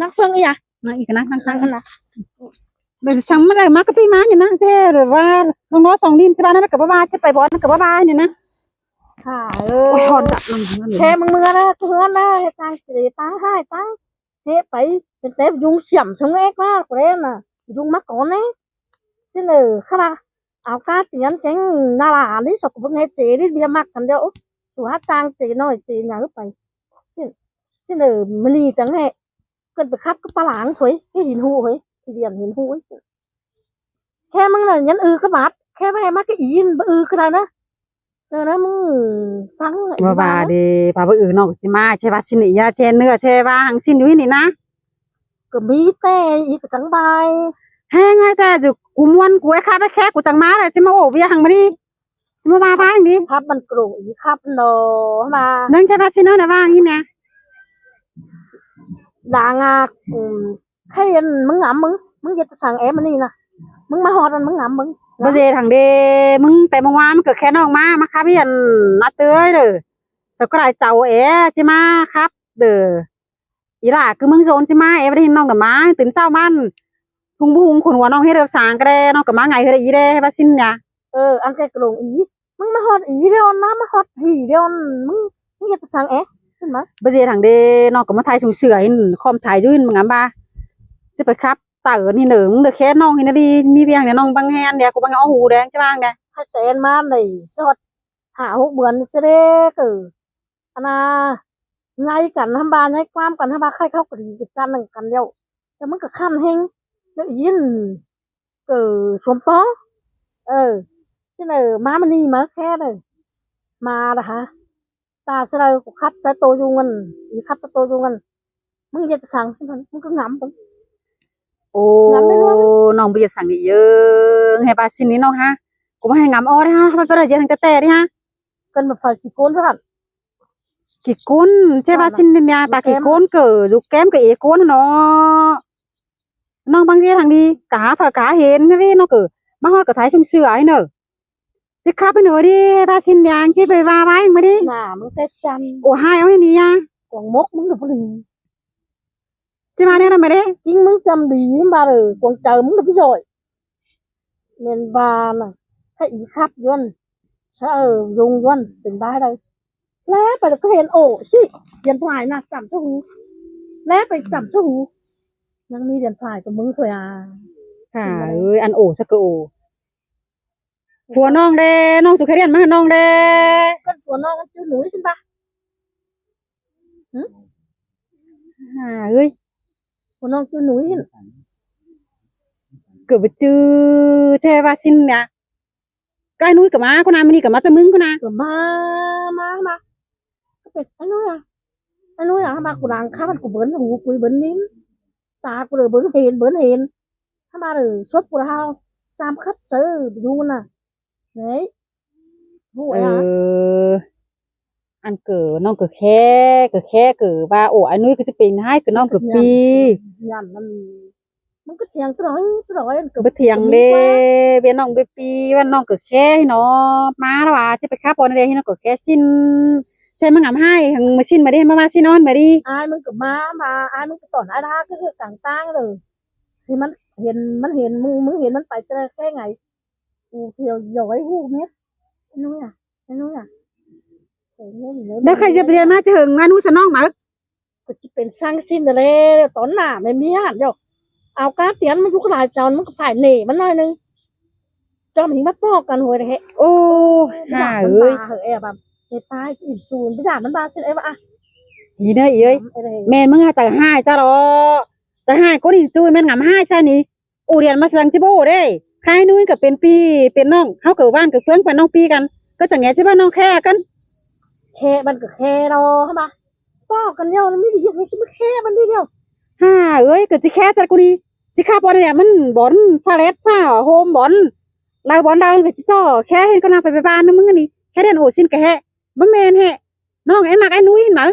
ນັ່ງເບິ່ງອີ່ຫຍັງ ນັ່ງອີກນະ ນັ່ງ ນັ່ງຫັ້ນນະ ເບິ່ງຊ່າງມັນໄດ້ມາກະປີມານີ້ນະ ແທ້ ຫຼືວ່ານ້ອງນ້ອຍສອງດິນຊິວ່ານັ້ນກະບໍ່ວ່າ ຊິໄປບ່ອນນັ້ນກະບໍ່ວ່ານີ້ນະ ຫາເອີຍ ໂອ້ຍ ຮ້ອນຈັດ ແຄ່ມຶງເມືອນະ ເຮືອນນະ ເຮັດທາງຊິຕາງໃຫ້ຕາງ ເຮໄປ ເປັນແຕ່ຍຸງສຽມຊົງເອກມາກແລ້ວນະ ຍຸງມາກ່ອນແນ່ ຊິເລີ ຄະລາ ເອົາກາຕຽນແກງນາລານີ້ ສອກກະເບິ່ງໃຫ້ເຈນີ້ເບຍມັກກັນດຽວ ໂອ້ ສູຫາຈ້າງເຈນ້ອຍເຈໃຫຍ່ໄປ ຊິເລີ ມະນີຈັ່ງແຮ ເກີດໄປຂັບກັບປະຫຼາງເຮີຍ ທີ່ຫີນຫູເຮີຍ ທີ່ດຽນຫີນຫູເຮີຍ ແຄ່ມຶງນະຍັນອືກະບາດ ແຄ່ໄປໃຫ້ມາກະອີນ ບໍ່ອືກະໄດ້ນະ ເອີນະ ມຶງຟັງ ວ່າວ່າເດ ວ່າບໍ່ອືນ້ອງກະຊິມາ ແຊ່ວ່າຊິນນີ້ ຢາແຊ່ເນື້ອ ແຊ່ວ່າຫັງຊິນຢູ່ນີ້ນະ ກະມີແຕ່ອີກກະຈັ່ງບາຍ ແຮງໃຫ້ແທ້ຢູ່ ກູມ່ວນ ກູໄອ້ຄາບໄອ້ແຄ ກູຈັ່ງມາແຫຼະ ຊິມາໂອ້ວຽກຫັງມານີ້ ຊິມາວ່າບາຍນີ້ ຄັບມັນໂກງອີຄັບເນາະ ມາ ເບິ່ງແຊ່ວ່າຊິນເນາະ ວ່າຫຍັງນີ້ແນ່ ດາງອາ ອືມ ໃຄອັນ ມຶງງຳ ມຶງ ມຶງເຮັດສັງແອມານີ້ນະ ມຶງມາຮອດອັນ ມຶງງຳ ມຶງ ບໍ່ເຈທັງເດ ມຶງແຕ່ມື້ວານມັນກະແຄ່ນ້ອງມາ ມາຄາບວຽນນາເຕີຍເດີ ສະກະໄລເຈົ້າແອ ຊິມາຄາບເດີ ອີຫຼ້າ ຄືມຶງໂຊນຊິມາແອ ບໍ່ໄດ້ເຫັນນ້ອງດອກມາ ຕື່ນເຊົ້າມາ ຫຸງບໍ່ຫຸງ ຂົນຫົວນ້ອງເຮັດເຮັດສາງກະແດ່ ນ້ອງກະມາໄງເຮັດອີແດ່ ວ່າຊິນຍາ ເອີ ອັນແກກະຫຼົງອີ ມຶງມາຮອດອີດຽວນະ ມາຮອດຜີດຽວ ມຶງ ມຶງເຮັດສັງແອ ຂຶ້ນມາ ບໍ່ເຈທັງເດ ນ້ອງກະມາຖ່າຍຊຸງເສືອ ເຫັນຄອມຖ່າຍຢູ່ ເຫັນງາມບາ ຊິໄປຂັບເຕີນີ້ເນີ ມຶງເດີແຄ່ນ້ອງເຫັນດີ ມີວຽງແດ່ ນ້ອງບັງແຮນແດ່ ກູບັງອອກຫູແດງຈະວ່າງແດ່ ໃຫ້ແຕນມາໄດ້ຮອດຫ້າຫົກເດືອນຊິເດ ເກີ ອັນນາ ໃຫຍ່ກັນ ທຳບາໃຫຍ່ຄວາມກັນ ທຳບາໄຂ່ເຂົາກະດີກັນ ກັນແລ້ວ ແຕ່ມັນກະຄັນແຮງ ແລ້ວອີນ ເກີ ສົມປອງ ເອີ ຊິເລີ ມາມານີ້ມາແຄ່ເດີ ມາລະຫາ ຕາຊິເລີ ກູຂັບໃສ່ໂຕຢູ່ເງິນ ອີຄັບໃສ່ໂຕຢູ່ເງິນ ມຶງເຮັດສັງ ມັນກະງຳເບິ່ງ ໂອ້ ງຳໄດ້ລວງ ນ້ອງບໍ່ເຮັດສັງນີ້ເອີງ ໃຫ້ບາຊິນນີ້ນ້ອງຫາ ກູບໍ່ໃຫ້ງຳອອກເດ້ຫາ ມັນເປັນລະເອີຍແຕ່ແຕ່ເດ້ຫາ ເກີນມາໄຟຂີ້ໂກນເທົ່ານັ້ນ ຂີ້ໂກນ ແຊ່ວ່າຊິນນີ້ຍາ ຕາຂີ້ໂກນເກີ ຢູ່ແກ້ມກະເອໂກນເນາະ ນ້ອງບັງເດທາງນີ້ ກະຫາເຝົ້າກະຫາເຫັນເດ້ນ້ອງເກີ ມາຮອດກະຖ່າຍຊຸງເສືອໃຫ້ເນີ ຊິຂັບໃຫ້ໜູດີ ບາຊິນຍາງ ຊິໄປວ່າວ່າຫຍັງມາດີ ໜ້າມຶງແຕ່ຈັ່ງ ໂອ້ ຫາຍເອົາໃຫ້ນີ້ຍາ ກວາງມົກມຶງນະບໍ່ດີ ຊິມາແນວນັ້ນມາເດ້ ຈິງມຶງຈຳດີບາເອີ ກວາງເຈີມຶງນະບໍ່ຢອຍ ແມ່ນວ່ານະ ໃຫ້ອີຄັບຢວນ ເອີ ຍົງຢວນ ເປັນບາຍໄດ້ ແລໄປກະເຫັນໂອຊິ ດຽນພາຍນະ ຈຳຊະຫູ ແລໄປຈຳຊະຫູ ຍັງມີດຽນພາຍກະມຶງຂ້ອຍອາ ຫາເອີຍ ອັນໂອຊະກະໂອ ຜົວນ້ອງແດ່ ນ້ອງສຸຂະດຽນມາຫານ້ອງແດ່ ກັນຜົວນ້ອງມັນຈື່ໜູຊັ້ນປະ ຫື ຫາເອີຍ ຜົວນ້ອງຈື່ໜູຫັ້ນ ກະບໍ່ຈື່ແທ້ວ່າຊິນນະ ກະອ້າຍນຸ້ຍກະມາພຸ້ນນະ ມື້ນີ້ກະມາຈາກເມືອງພຸ້ນນະ ກະມາ ມາ ມາ ກະເປັນອ້າຍນຸ້ຍອະ ອ້າຍນຸ້ຍອະ ມາກູດັງຄາບ ກູເບິ່ງຫູ ກູເບິ່ງນິນ ຕາກູເລີເບິ່ງເຫັນ ເບິ່ງເຫັນ ທຳມາເດີ ສົບກູລະເຮົາ ຕາມຄັບເຊີຢູ່ນະ ເຮີ້ຍ ຮູ້ ເອີ ອະ ອັນເກີ ນ້ອງກະແຄ່ ກະແຄ່ເກີວ່າ ໂອ ອ້າຍນຸ້ຍກະຈະເປັນຮ້າຍກະນ້ອງກະປີ ຢ້ານມັນ ມັນກະຖຽງຕະຫຼອຍຕະຫຼອຍ ມັນກະ ບໍ່ຖຽງເດ້ ເວຍນ້ອງເບປີ ວ່ານ້ອງກະແຄ່ເນາະ ມາລະວ່າ ຈະໄປຄາບບ່ອນໃດ ໃຫ້ນ້ອງກະແຄ່ຊິນ ໃສ່ມາງາມໃຫ້ ມາຊິນມາເດ້ ມາວ່າຊິນອອນມາດີ ອ້າຍມັນກະມາ ມາ ອ້າຍມັນກະຕອນອ້າຍລາກະຄືກາງຕ່າງເລີຍ ທີ່ມັນເຫັນ ມັນເຫັນ ມຶງ ມຶງເຫັນມັນໄປແຕ່ແຄ່ໄງ ກູທ່ຽວຢອຍຫູເມັດ ໜູນະ ໜູນະ ແລ້ວໃຜຈະໄປຮຽນມາຈະເຫິງ ອານຸສະນ້ອງມາ ກະຊິເປັນຊ່າງຊິນແຫຼະ ຕອນໜ້າແມ່ນມີຫາດຢູ່ ເອົາກາຕຽນມາຢູ່ກະຫຼາຍເຈົ້າ ມັນກະພາຍເໜມັນໜ້ອຍໜຶ່ງ ເຈົ້າມັນມາປອກກັນໂຫຍແທ້ ໂອ້ ຫາເອີຍ ເອີ ບາດເຮັດຕາຍກິນຊູນ ບໍ່ຢາກມັນບາດຊິເອີຍວ່າ ອີເນີ ອີເອີຍ ແມ່ນມຶງຫາໃຈຮ້າຍຈ້າເນາະ ໃຈຮ້າຍກວ່ານີ້ ຈູ້ແມ່ນງາມຮ້າຍຈ້ານີ້ ໂອ ດຽນມາສັງຈິໂບເດ້ ຄາຍນຸ້ຍກະເປັນພີ່ເປັນນ້ອງ ເຮົາກະບ້ານກະເຟືອງ ເປັນນ້ອງພີ່ກັນ ກະຈັ່ງແງຊິວ່ານ້ອງແຄ່ກັນ ແຄ່ມັນກະແຄ່ເນາະ ເຮົາມາ ເວົ້າກັນແລ້ວ ມັນມີດີ ຊິມາແຄ່ມັນດີດຽວ ຫາເອີຍ ກະຊິແຄ່ແຕ່ກູນີ້ ຊິຄາບບ່ອນໃດ ມັນບ່ອນຟ້າແລດຟ້າໂຮມ ບ່ອນລາວ ບ່ອນລາວກະຊິຊໍ້ ແຄ່ເຫັນກະນາໄປບ້ານນຳມຶງອັນນີ້ ແຄ່ເດນໂອຊິນກະແຄ່ ບໍ່ແມ່ນແຮະ ນ້ອງໄອ້ມັກໄອ້ນຸ້ຍຫັ້ນມາ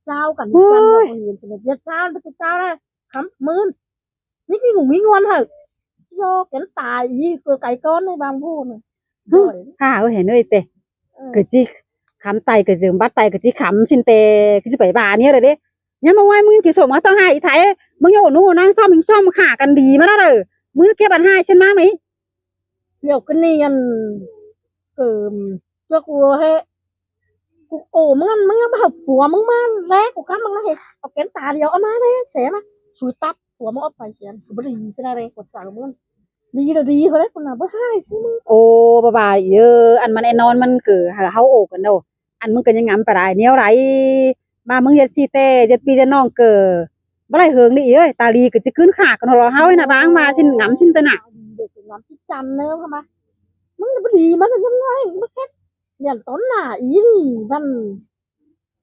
ເຈົ້າກັນ ໂອ້ຍ ເຈົ້າເຫັນເປັນເຈົ້າ ເຈົ້ານະ ຄຳມື່ນ ນີ້ມີຫູມີງວນເຮີ້ຍ ໂຍກກັນຕາຍອີກ ເກີດໄກກ່ອນໃນບາງຜູ້ນະ ຫາເອີຍ ເຫັນເອີຍເຕ ເອີ ກະຈິຄຳໄຕກະຈິບາດໄຕກະຈິຄຳຊິນແຕ່ ກະຈິໄປບາເນຍເດ້ ຍາມມາໄວ້ ມຶງກິນສົ້ມກໍຕ້ອງຫາອີໄທ ມຶງຢ່າໂອ້ໜູນາງຊອມ ຍິງຊອມຂ້າກັນດີມາແລ້ວເດີ ມຶງເກັບອັນຫາຍຊັ້ນມາໄໝ? ດຽວກໍນີ້ອັນ ເກີມ ເຈົ້າກູໃຫ້ ກູໂອ້ມຶງ ມຶງຍັງບໍ່ເອົາຜົວມຶງມາແລ ກູກັບມາເຮັດ ເອົາແກນຕາດຽວເອົາມາເດ້ ແສມາ ສູຕັດຜົວມຶງອອກໄປ ແສມ ກູບໍ່ໄດ້ຍິນເປັນອະໄລ ກົດຈັງມຶງ ດີລະດີເທົ່າໃດພຸ້ນນະ ບໍ່ຮ້າຍຊິມຶງ. ໂອ້ ບໍ່ວ່າເດີ ອັນມັນແນ່ນອນ ມັນຄືເຮົາໂອ້ກັນໂດ ອັນມຶງກໍຍັງງາມປານໃດແນວໃດ ວ່າມຶງເຮັດຊີ້ແຕ່ເຈັດປີຈະນ້ອງເກີ ບໍ່ໄດ້ເຫິງນີ້ເອີຍ ຕາລີກໍຈະຂຶ້ນຂາກັນເຮົານີ້ນະ ບາງວ່າຊິນງາມຊິນຕະນະ ດີເດີ ງາມຊິຈັນເນີເຮົາມາ ມຶງບໍ່ດີ ມັນຍັງໄງ ມາເຮັດຢ່າງຕອນໜ້າອີນີ້ ມັນ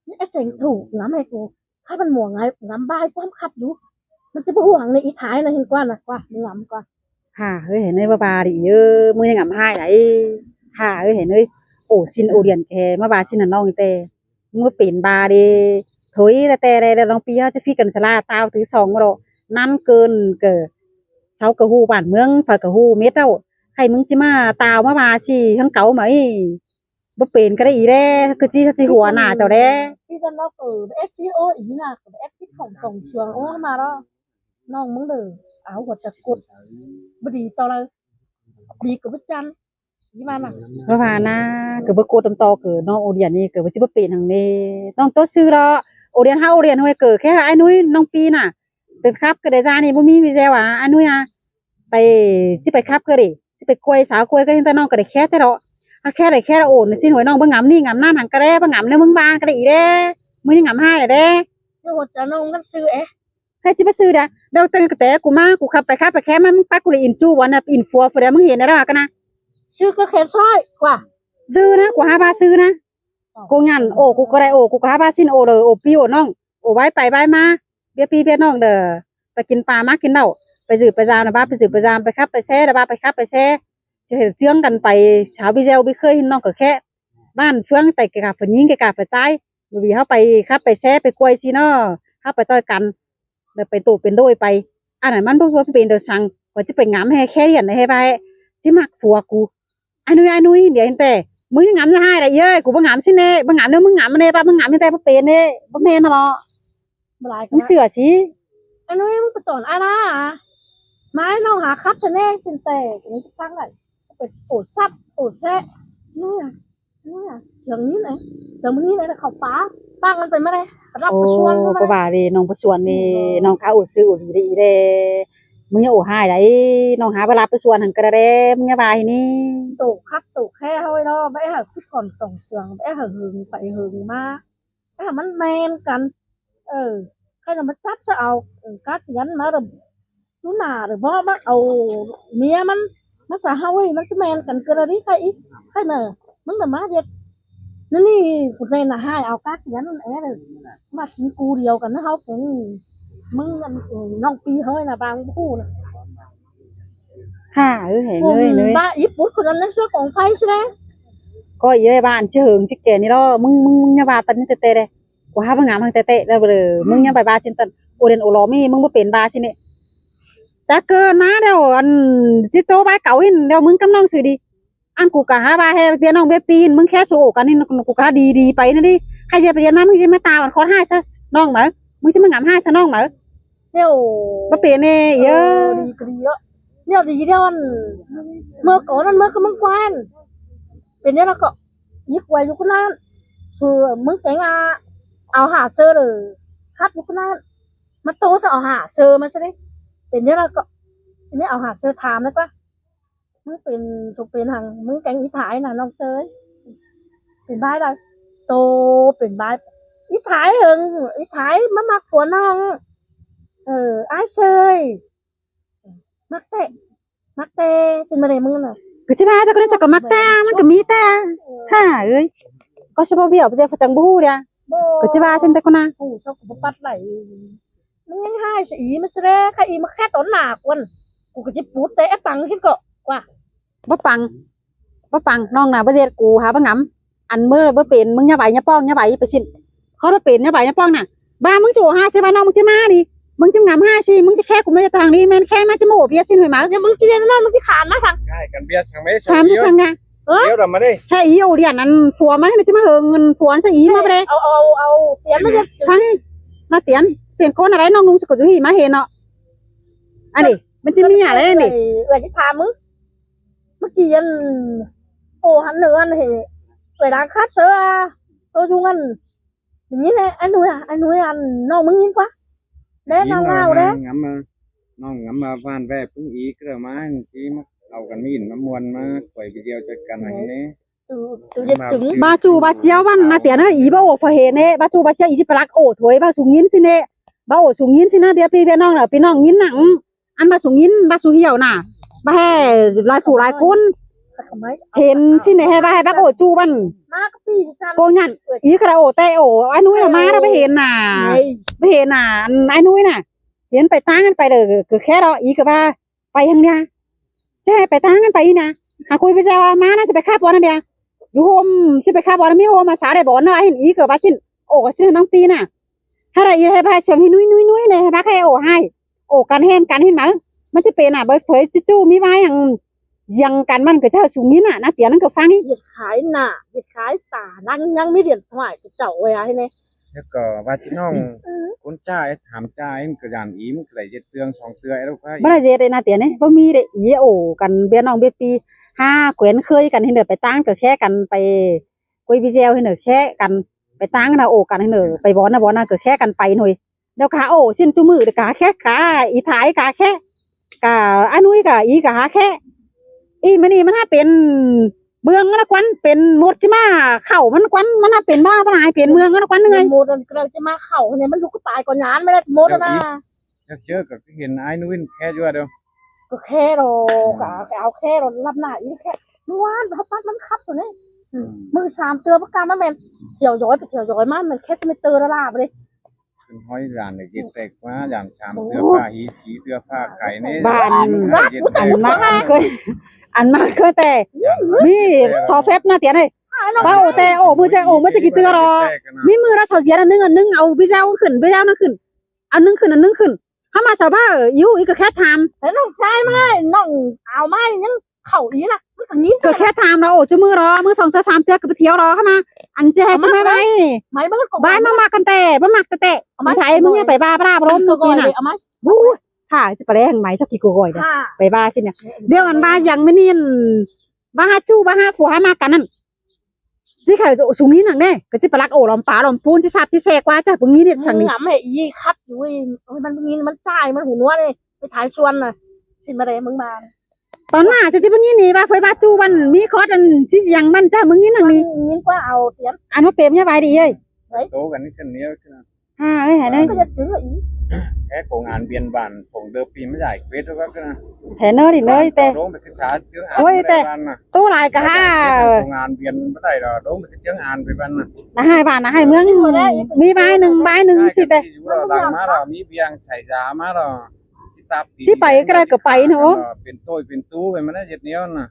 ນີ້ໄອ້ເສັງຖືກງຳໃຫ້ກູ ຄັບມັນໝວກໄງ ງຳບາຍຄວາມຄັບຢູ່ ມັນຈະບໍ່ຫວງໃນອີທ້າຍນະ ເຫັນກວ່ານະ ກວ່າ ງຳກວ່າ ຫາເອີຍ ເຫັນເອີຍ ບໍ່ບາດີເອີຍ ມຶງຍັງງຳຫາຍໄດ ຫາເອີຍ ເຫັນເອີຍ ໂອຊິນໂອດຽນແທ້ ມາບາຊິນນະນ້ອງແຕ່ ມຶງເປັນບາເດ ໂຖຍ ແຕ່ແຕ່ໃດ ນ້ອງປີເຮົາຈະຟີກັນສະຫຼາ ຕາວຖືສອງບໍ່ດອກ ນັ້ນເກີນ ກະ ເຊົາກະຮູ້ບ້ານເມືອງ ໃຜກະຮູ້ເມັດແລ້ວ ໃຫ້ມຶງຊິມາຕາວມາບາຊິ ທັງເກົ່າໄໝ? ບໍ່ເປັນກໍໄດ້ອີແດ່ ຄືຊິ ຊິຫົວໜ້າເຈົ້າແດ່ ທີ່ເພິ່ນວ່າເປີດ ເອັຟ ຊີ ໂອ ອີນະ ເອັຟ ຊີ ຂອງ ຂອງສວງໂອມາເນາະ ນ້ອງມຶງເດີ ເອົາຫົວຈະກົດ ບໍ່ດີຕໍ່ເລີຍ ດີກໍບໍ່ຈັນ ອີມານະ ວ່າວ່ານະ ກໍບໍ່ກົດນຳຕໍ່ ຄືນ້ອງໂອດຽນນີ້ ກໍບໍ່ຊິບໍ່ເປັນຫຍັງເດ້ ນ້ອງໂຕຊື່ເນາະ ໂອດຽນຫາໂອດຽນຫ້ວຍ ເກີແຄ່ອ້າຍນຸ້ຍ ນ້ອງປີນະ ໄປຂັບກໍໄດ້ຈ້ານີ້ ບໍ່ມີວິແວວວ່າ ອານຸຍາ ໄປ ຊິໄປຂັບກໍເດ້ ຊິໄປກວຍສາວກວຍກໍເຫັນແຕ່ນ້ອງກໍໄດ້ແຄດແທ້ເນາະ ຫາແຄດໄດ້ແຄດໂອນຊິຫວຍນ້ອງ ບໍ່ງາມນີ້ງາມນັ້ນ ຫັງກະແດ່ ບໍ່ງາມແນວເມືອງບ້ານກໍໄດ້ອີແດ່ ມື້ນີ້ງາມຫາຍແລ້ວເດ້ ໂອ້ ຈະນ້ອງມັນຊື່ເອ ໃຜຊິໄປຊື່ດາ ດອກແຕ່ ແຕ່ກູມາ ກູຂັບໄປຂັບໄປແຄດມາ ປາກກູໄດ້ອິນຈູ່ບໍ່ນະ ອິນຟັວຜູ້ໃດ ມຶງເຫັນແລ້ວກັນນະ ຊື່ກໍແຄນຊ້ອຍກວ່າ ຊື່ນະ ກູຫາວ່າຊື່ນະ ກູຫຍັນໂອ ກູກໍໄດ້ໂອ ກູກໍຫາວ່າຊິນໂອເດີ ໂອປີໂອນ້ອງ ໂອໄວ້ໄປໄວ້ມາ ເບຍພີ່ເບຍນ້ອງເດີ ໄປກິນປາມາກິນເຫຼົ້າ ໄປຈື່ໄປຢາມນະວ່າ ໄປຈື່ໄປຢາມ ໄປຂັບໄປແຊນະວ່າ ໄປຂັບໄປແຊ ຈະເຮັດເຈື່ອງກັນໄປ ສາວວິແວວ ບໍ່ເຄີຍເຫັນນ້ອງກໍແຄ່ ບ້ານເຟືອງ ແຕ່ກະກາຝຍິງ ກະກາຝຊາຍ ບໍ່ມີເຮົາໄປຂັບໄປແຊ ໄປກວຍຊິເນາະ ເຮົາໄປຊ່ອຍກັນ ແລ້ວໄປໂຕເປັນໂດຍໄປ ອັນນັ້ນມັນບໍ່ ບໍ່ເປັນໂດຍສັງ ວ່າຈະໄປງາມແຮແຄ່ດຽນໃຫ້ວ່າ ຊິມັກຜົວກູ ອານຸຍ ອານຸຍ ດຽວເຫັນແຕ່ ມຶງງາມຈະຫາຍລະເອີຍ ກູບໍ່ງາມຊິແນ່ ບໍ່ງາມເດີ ມຶງງາມແນ່ ວ່າມຶງງາມແຕ່ບໍ່ເປັນເດ້ ບໍ່ແມ່ນນະເນາະ ບໍ່ຫຼາຍ ມຶງເຊື່ອຊິ ອານຸຍ ມຶງໄປຕອນອາລາ ມາໃຫ້ນ້ອງຫາຄັບຊະແນ່ ຊິນແຕກ ນີ້ຈະຟັງໄດ້ ໄປໂອຊັບໂອແຊະ ເມື່ອ ເມື່ອ ສຽງນີ້ແຫຼະ ສຽງມື້ນີ້ແຫຼະ ເຂົ້າປ່າ ປາກມັນໄປມາໄດ້ ຮັບປະຊວນ ໂອ້ ເຂົ້າມາ ກໍວ່າເດ້ ນ້ອງປະຊວນນີ້ ອືມ ນ້ອງຄາໂອຊື່ໂອດີໄດ້ອີແດ່ ມຶງຢ່າໂອຫາຍໄດ ນ້ອງຫາເວລາໄປສວນຫັ້ນກໍໄດ້ແດ່ ມຶງຢ່າວ່າໃຫ້ນີ້ ໂຕຄັບໂຕແຄ່ເຮົາເນາະ ບໍ່ໃຫ້ເຮົາຄິດກ່ອນຕ້ອງເຊື່ອງ ບໍ່ໃຫ້ເຮົາຫຶງໄປຫຶງມາ ຖ້າມັນແມ່ນກັນ ເອີ ໃຜນະມາຈັບຊະເອົາ ເອີ ກາກຽນມາເດີ ຢູ່ໜ້າເດີ ບໍ່ມາເອົາເມຍມັນ ມາສະເຮົາເອີຍ ມັນຈະແມ່ນກັນເກີນລະດິ ໃຜອີກ ໃຜນະ ມຶງນະມາເຮັດ ນີ້ ນີ້ ຜູ້ໃດນະຫາຍເອົາກາກຽນແອເດີ ມາຊິງກູດຽວກັນນະ ເຮົາເປັນ ມຶງອັນ ນ້ອງປີເຮີຍນະ ບາງຜູ້ນະ ຫາເອີຍ ເອີຍ ເອີຍ ບ້າອີປຸດຄົນນັ້ນນະ ເສື້ອກອງໄຟຊິແລະ ກໍເອີຍ ບ້ານຊິເຫິງຊິແກ່ນີ້ລະ ມຶງ ມຶງ ມຶງຢ່າວ່າປັນນີ້ແຕ່ແຕ່ເດ້ ກູຫາບໍ່ງາມຫັ້ນແຕ່ແຕ່ເດີ ມຶງຢ່າໄປວ່າຊິນຕັນ ໂອເດນໂອລອມີ ມຶງບໍ່ເປັນວ່າຊິນີ້ ແຕ່ເກີດມາແລ້ວ ອັນຊິໂຕບາຍເກົ່າຫັ້ນ ແລ້ວມຶງກັບນ້ອງຊື່ດີ ອັນກູກະຫາວ່າແຮເບຍນ້ອງເບຍປີນ ມຶງແຄ່ສູ່ໂອກັນນີ້ ກູກະຫາດີໆໄປນັ້ນດິ ໃຄຈະໄປເຮັດມາ ມຶງຈະມາຕາວອັນຄອນຫາຍຊະນ້ອງເໝີ ມຶງຈະມາງາມຫາຍຊະນ້ອງເໝີ ແນວ ບໍ່ເປັນແນ່ ເອີ ເອີ ດີກໍດີເນາະ ແນວດີແນວອັນ ເມື່ອກ່ອນນັ້ນ ເມື່ອກໍມຶງກວານ ເປັນແນວນັ້ນກໍ ຍິກໄວ້ຢູ່ຄົນນັ້ນ ຄືມຶງແກງອາ ເອົາຫາເຊີເດີ ຄັບຢູ່ຄົນນັ້ນ ມາໂຕຊະເອົາຫາເຊີມາຊະເດ້ ເປັນແນວນັ້ນກໍ ຊິແມ່ເອົາຫາເຊີຖາມແລ້ວກະ ມຶງເປັນ ໂຕເປັນຫັ້ນ ມຶງແກງອີທ້າຍນະ ນ້ອງເຕີຍ ເປັນບາຍໃດ ໂຕເປັນບາຍ ອີທ້າຍເຫິງ ອີທ້າຍມາມັກຜົວນ້ອງ ເອີ ອ້າຍເຊີຍ ມັກແທ້ ມັກແຕ່ ຊິມາໄດ້ມຶງນະ ກໍຊິວ່າແຕ່ຄົນນັ້ນ ເຈົ້າກໍມັກແຕ່ ມັນກໍມີແຕ່ ຫາເອີຍ ກໍຊິບໍ່ບຽວ ເຈົ້າກໍຈັ່ງບໍ່ຮູ້ເດະ ກໍຊິວ່າຊັ້ນແຕ່ຄົນນັ້ນ ຮູ້ ເຈົ້າກໍບໍ່ປັດໄດ້ ມຶງຍັງຫາຍຊະອີ ມັນສະແລ ຄະອີມາແຄ່ຕອນໜ້າກວນ ກູກໍຊິປູດແຕ່ປັງຂຶ້ນເກາະ ກວ່າ ບໍ່ປັງ ບໍ່ປັງ ນ້ອງນະ ບໍ່ເຮັດ ກູຫາບໍ່ງຳ ອັນເມື່ອບໍ່ເປັນ ມຶງຢ່າໄຫວ ຢ່າປ້ອງ ຢ່າໄຫວ ໄປສິ້ນ ເຂົາບໍ່ເປັນ ຢ່າໄຫວ ຢ່າປ້ອງນະ ບ້າ ມຶງຈະໂອຫາຊິວ່ານ້ອງ ມຶງຈະມານີ້ ມຶງຈະງຳຫາຊິ ມຶງຈະແຄ່ກູ ມາຈາກທາງນີ້ ແມ່ນແຄ່ມາຈະມາໂອເບຍຊິນຫວຍໝາ ຢ່າມຶງຊິເຮັດນັ້ນ ມຶງຊິຂານມາທາງ ໃຊ່ກັນເບຍສັງເມ ຂານໄປສັງນະ ເອີ ດຽວລະມາເດ້ ແຄ່ອີໂອດຽນນັ້ນ ຜົວມາໃຫ້ມັນຈະມາເຫິງເງິນ ຜົວນະ ຊະອີມາບໍ່ໄດ້ ເອົາ ເອົາ ເອົາ ຕຽມມາເດີ ຟັງ ນາຕຽນ ເປັນຄົນອະໄລ ນ້ອງນຸ່ງສະກົດຢູ່ພີ້ມາເຫັນເນາະ ອັນນີ້ມັນຊິມີຫຍັງແລ້ວນີ້ ເອື້ອຍຊິຖາມມຶງ ເມື່ອກີ້ອັນ ໂອ້ ຫັນເນີອັນເຫ ເອື້ອຍດາງຄັດເຊີ ໂຕຊຸງອັນ ໄດ້ຍິນແຫຼະ ອັນນຸ້ຍ ອັນນຸ້ຍ ອັນນ້ອງມຶງຍິນກວ່າ ແດ່ນ້ອງເວົ້າແດ່ ງາມມາ ນ້ອງງາມມາບ້ານແວ່ປຸ້ງອີກເລີຍ ມາຈັ່ງຊີ້ ມາເຂົ້າກັນ ມີອິນມາມ່ວນ ມາກວຍວິດດີໂອຈັດການໃຫ້ແດ່ ບາຈູ່ບາຈຽວມັນນາຕຽນເອີຍ ອີບໍ່ໂອຟາເຮເນ ບາຈູ່ບາຈຽວ ອີຊິປະລັກໂອຖວຍ ບາສູງຍິນຊິເນ ບາໂອສູງຍິນຊິນະ ເບຍປີເບຍນ້ອງນະ ພີ່ນ້ອງຍິນນະ ອັນບາສູງຍິນ ບາສູຫ່ຽວນະ ບາແຮ່ຫຼາຍຜູ້ຫຼາຍຄົນ ເຫັນຊິເນ ແຮ່ບາແຮ່ບາໂອຈູ່ມັນ ໂກຍັນ ອີກະລະໂອແຕ່ໂອ ອານຸຍນະມາລະ ໄປເຫັນນະ ໄປເຫັນນະ ອານຸຍນະ ເຫັນໄປຕ່າງກັນໄປເດີ ກະແຄ່ດອກ ອີກະວ່າ ໄປຫັ້ນເດ ຈະໃຫ້ໄປຕ່າງກັນໄປອີນະ ຫາຄຸຍໄປແຊວມານະ ຈະໄປຄາບບ່ອນຫັ້ນເດ ຢູ່ໂຮມ ຈະໄປຄາບບ່ອນ ມີໂຮມອາສາໄດ້ບ່ອນເນາະ ເຫັນອີກະວ່າຊິ ໂອກະຊິນ້ອງປີນະ ໃຫ້ໄດ້ອີ ໃຫ້ພາສຽງໃຫ້ນຸຍໆໆ ໃຫ້ພາໃຫ້ໂອໃຫ້ ໂອກັນແຮ່ນກັນເຫັນນະ ມັນຈະເປັນນະ ເບີດເຜີຍຈິຈູ້ມີວາຍຫຍັງ ຢຽງກັນ ມັນກະຈະສູງຍິນນະ ນາຕຽນນັ້ນກະຟັງ ຢາກຂາຍໜ້າ ຢາກຂາຍຕາ ນາງຍັງມີຫຼຽນຖວາຍເຈົ້າເອີຍ ໃຫ້ແດ່ ແລ້ວກໍວ່າພີ່ນ້ອງ ອືມ ຄົນຈ້າຍ ຖາມຈ້າຍ ມັນກໍຢ້ານອີ ມັນກໍໄດ້ເຮັດເທື່ອງສອງເທື່ອ ແລ້ວກໍບໍ່ໄດ້ເຮັດເດ້ນາຕຽນເດ້ ບໍ່ມີເດ້ ອີໂອກັນ ເບຍນ້ອງເບຍປີ ຫາແຂວນເຄີຍກັນ ເຫັນເດີ ໄປຕ່າງກໍແຄ່ກັນ ໄປກຸຍໄປແຊວ ເຫັນເດີ ແຄ່ກັນ ໄປຕ່າງນະ ໂອກັນ ເຫັນເດີ ໄປບ່ອນນະ ບ່ອນນະ ກໍແຄ່ກັນໄປໜ້ອຍ ດຽວກະໂອ ຊິນຈຸມື້ກະແຄ່ກະ ອີທ້າຍກະແຄ່ ກະອານຸຍກະ ອີກະຫາແຄ່ ອີມານີ້ມັນຫາເປັນເມືອງນະຄວັນ ເປັນມົດຊິມາເຂົ້າມັນຄວັນ ມັນຫາເປັນບ້າຫຼາຍ ເປັນເມືອງນະຄວັນເອີຍ ມົດອັນກຳລັງຈະມາເຂົ້ານີ້ ມັນລູກກະຕາຍກໍຍານແມ່ນມົດນະ ເຈີກະເຫັນອານຸຍແຄ່ຢູ່ເດີ ກໍແຄ່ດອກ ກະເອົາແຄ່ດອກ ລັບໜ້າອີແຄ່ ມື້ວານເຮົາປັດມັນຂັບຕົວນີ້ ອືມ ມື້ສາມເທື່ອປະກາມາແມ່ນ ທ່ຽວຍ້ອຍໄປທ່ຽວຍ້ອຍມາ ແມ່ນແຄ່ສະເມເຕີລະລາບເດ້ ເປັນຮ້ອຍລ້ານເດ ເຮັດແຕກວ່າຢ່າງສາມເທື່ອ ໂອ້ ຜ້າຫີສີເທື່ອ ຜ້າໄກ່ນີ້ ບ້ານ ອັນມາເຄີຍ ອັນມາເຄີຍແຕ່ ມີຊໍແຟັບນະຕຽນເອີຍ ເວົ້າແຕ່ໂອ ມື້ແຈໂອ ມື້ຈະກີ່ເທື່ອດອກ ມີມື້ລະຊາວຈຽນ ອັນໜຶ່ງ ອັນໜຶ່ງ ເອົາໄປເຈົ້າຂຶ້ນ ໄປເຈົ້ານັ້ນຂຶ້ນ ອັນໜຶ່ງຂຶ້ນ ອັນໜຶ່ງຂຶ້ນ ເຮົາມາສະເບ້າ ອີກະແຄ່ຖາມ ແລ້ວນ້ອງຊາຍມາ ນ້ອງອາວມາຍັງ ເຂົ້າອີກລະ ມັນກໍຍິນ ກໍແຄ່ຖາມລະ ໂອ ຈຸມື້ລະ ມື້ສອງເທື່ອສາມເທື່ອກໍໄປທ່ຽວລະ ເຂົ້າມາ ອັນຈະໃຫ້ຈະມາໄວ້ ໄວ້ເບິ່ງກ່ອນ ບ້ານມາມັກກັນແຕ່ ບໍ່ມັກແຕ່ ໃສ່ມຶງຢ່າໄປບ້າບລາບລົມ ເອົາມາ ບຸ້ຍ ຖ້າຈະໄປແລງໄໝ ສັກກີ່ກໍກ້ອຍເດ້ ໄປບ້າຊິນະ ດຽວອັນບ້າຍັງແມ່ນນີ້ ບ້າຫາຈູ້ ບ້າຫາຜົວຫາມາກັນນັ້ນ ຊິຂາຍສູງນີ້ໜັງແດ່ ກໍຊິປະລັກໂອຫຼອມປາຫຼອມປູນ ຊິຊາບຊິແຊກວ່າ ຈະປຶງນີ້ເຮັດສັງນີ້ ອືມ ແມ່ອີຄັດຢູ່ເວີຍ ໂອ້ຍ ມັນມີ ມັນຈ່າຍ ມັນຫູໜວເດ້ ໄປຖ່າຍສວນນະ ຊິມາໄດ້ມຶງມາ ຕອນໜ້າຈະຊິປຶງນີ້ນີ້ ວ່າເຜີຍວ່າຈູ່ວັນມີຄອດອັນຊິຫຍັງມັນ ຈະມຶງນີ້ໜັງນີ້ ຍິງກວ່າເອົາຕຽນ ອັນວ່າເປມຍາວາຍດີເອີຍ ໂຕກັນນີ້ຂຶ້ນນີ້ຂຶ້ນ ຫາເອີຍ ຫາເອີຍ ແທ້ໂຄງງານວຽນບ້ານ ໂຄງເດີມປີມາໃຫຍ່ເວດວ່າກັນນະ ແທ້ເນີດິເນີ ແຕ່ ໂອ້ຍ ແຕ່ ໂຕຫຼາຍກະຫາ ໂຄງງານວຽນບໍ່ໄດ້ດອກ ໂດມໄປເຈີງອານໄປບ້ານນະ ນະໃຫ້ບ້ານນະໃຫ້ເມືອງ ມີບາຍໜຶ່ງ ບາຍໜຶ່ງຊິແຕ່ ຫຼັງມາລະ ມີວຽງໃສ່ຢາມາລະ ຊິໄປກໍໄດ້ກໍໄປເນາະ ເປັນໂຕ້ຍເປັນຕູ້ໄປ ມັນເຮັດແນວນັ້ນນະ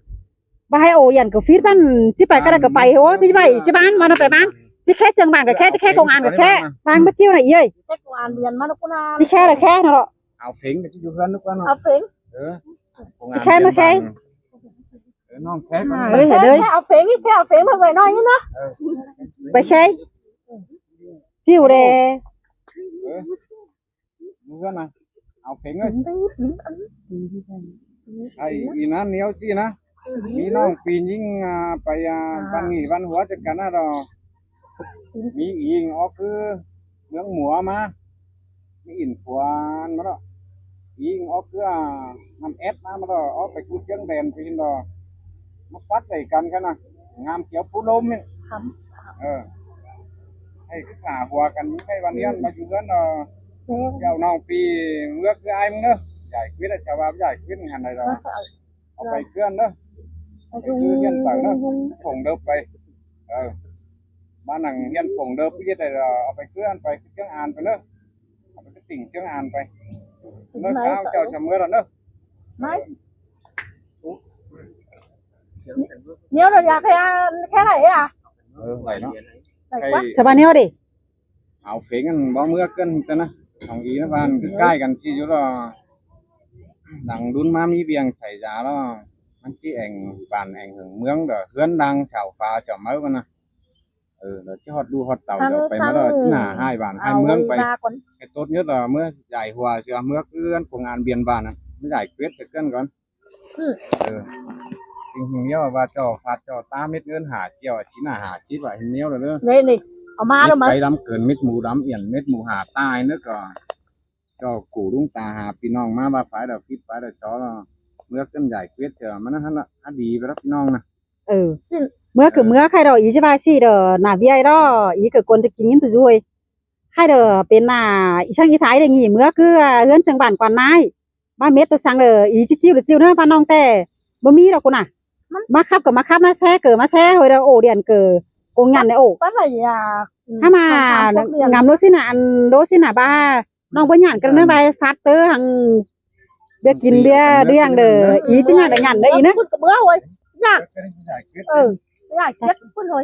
ບໍ່ໃຫ້ໂອຢ້ານກໍຟີດມັນ ຊິໄປກໍໄດ້ກໍໄປ ໂອ້ຍ ຊິໄປ ຊິບ້ານ ມັນໄປບ້ານ ຊິແຄ່ເຈີງບ້ານກໍແຄ່ ຊິແຄ່ໂຄງງານກໍແຄ່ ວາງບໍ່ຈິ້ວນະເອີຍ ແຄ່ໂຄງງານວຽນມານະ ຊິແຄ່ລະແຄ່ເນາະ ເອົາເຟັງກໍຢູ່ເຮືອນນະ ເອົາເຟັງ ເອີ ຊິແຄ່ມາແຄ່ ເອີ ນ້ອງແຄ່ ເອີ ເດີ ເອົາເຟັງ ແຄ່ເອົາເຟັງມາໄວ້ໜ້ອຍນີ້ເນາະ ເອີ ໄປແຄ່ ຈິ້ວແດ່ ເອີ ເມືອນະ ເອົາເຜັງເອີຍ ໄອ້ອີນານໜຽວຈີ້ນະ ມີນ້ອງປີຍິງ ອ່າ ໄປ ອ່າ ບ້ານນີ້ບ້ານຫົວຈັດການນະດອກ ມີອີງອອກຄືເມືອງໝວມາ ມີອີນຂວານມາດອກ ອີງອອກຄື ອ່າ ນ້ຳແອດມາ ມາດອກ ອອກໄປຄືເຈີງແດນໄປຫັ້ນດອກ ມາປັດໃສ່ກັນກັນນະ ງາມຂຽວພູລົມນີ້ ເອີ ໃຫ້ຄືຂາຫົວກັນຢູ່ໃກ້ບ້ານເຮືອນ ມາຢູ່ເຮືອນເນາະ ເຈົ້ານ້ອງປີເມືອຄືອ້າຍມຶງເດີ ຢາຍຄວິດ ເຈົ້າວ່າຢາຍຄວິດຫັ້ນໃດດອກ ເອົາໄປເຄື່ອນເດີ ໄປຄືຮຽນໄປເດີ ສົ່ງເດີບໄປ ເອີ ບ້ານໜັງຮຽນສົ່ງເດີບໄປເຮັດໃດດອກ ເອົາໄປເຄື່ອນໄປ ເຄື່ອງອ່ານໄປເດີ ເອົາໄປຕິ່ງເຄື່ອງອ່ານໄປ ເດີ ເຈົ້າຈະເມືອແລ້ວເດີ ໄມ ແນວໃດຢາກໃຫ້ອ່ານແຄ່ໃດອ່ະ ເອີ ໄຫວເນາະ ໄດ້ກວ່າ ສະບາຍແນວເດ ເອົາເຟັງອັນບໍ່ເມືອເກີນຫັ້ນນະ ຂອງອີນະບ້ານໃກ້ກັນທີ່ຢູ່ດອກ ຫຼັງດຸນມາມີວຽງໃສ່ຢາແລ້ວ ມັນຊິແອງບ້ານແອງເຮືອນເມືອງດອກ ເຮືອນດັງຊາວຟ້າຈອມເອົາກັນນະ ເອີ ແລ້ວຊິຮອດລູກຮອດເຕົ້າ ເຈົ້າໄປມາແລ້ວ ຊິໜ້າຮ້າຍບ້ານຮ້າຍເມືອງໄປ ໃຫ້ຕົດຍືດລະເມືອຍາຍຫົວເສືອເມືອກເຮືອນໂຄງງານບຽນບ້ານນະ ມັນຢາຍເກວດແຕ່ເກີນກ່ອນ ເອີ ຈິງເຫັນແລ້ວວ່າເຈົ້າຟາດເຈົ້າຕາເມັດເງິນຫາກ່ຽວຊິໜ້າຫ້າສິບວ່າເຫັນແນວແລ້ວເດີ ນີ້ ນີ້ ເອົາມາແລ້ວມາ ໄປລຳເກີນເມັດໝູດຳອຽນເມັດໝູຫາຕາຍເດີກໍ ເຈົ້າກູລຸງຕາຫາພີ່ນ້ອງມາວ່າຝ່າຍດາວຜິດຝ່າຍດາວຊອລະ ເມືອກຈົນໃຫຍ່ເກວດເທື່ອມັນຫັ້ນລະ ອາດີໄປລະພີ່ນ້ອງນະ ເອີ ເມືອຄືເມືອໃຄດອກ ອີຊິວ່າຊີ້ດອ ໜ້າເບຍດອ ອີເກີດກົນຈະກິນຍິນໂຕຢູ່ ໃຄດອ ເປັນໜ້າອີຊ່າງອີທ້າຍໄດ້ງີເມືອຄືເຮືອນຈັ່ງບ້ານກວານນາຍ ມາເມັດໂຕສັງເດີ ອີຈິ້ວໆເດີຈິ້ວເດີບ້ານນ້ອງແຕ່ ບໍ່ມີດອກກູນະ ມາຂັບກໍມາຂັບ ມາແຊເກີມາແຊເຮີຍເດີ ໂອດຽນເກີ ກົງຫຍັນເດີໂອ ປານໃດອາ ຫາມາງາມໂລຊິນະ ອັນໂລຊິນະບາ ນ້ອງບໍ່ຫຍັນກັນເດີ ໄວສັດເຕີຫັ້ງ ເບຍກິນເບຍດຽງເດີ ອີຈິງຫຍັນຫຍັນເດີອີນະ ເພິ່ນກໍເບື່ອເວີຍ ຢາກ ເອີ ຢາກເຈັບເພິ່ນເຮີຍ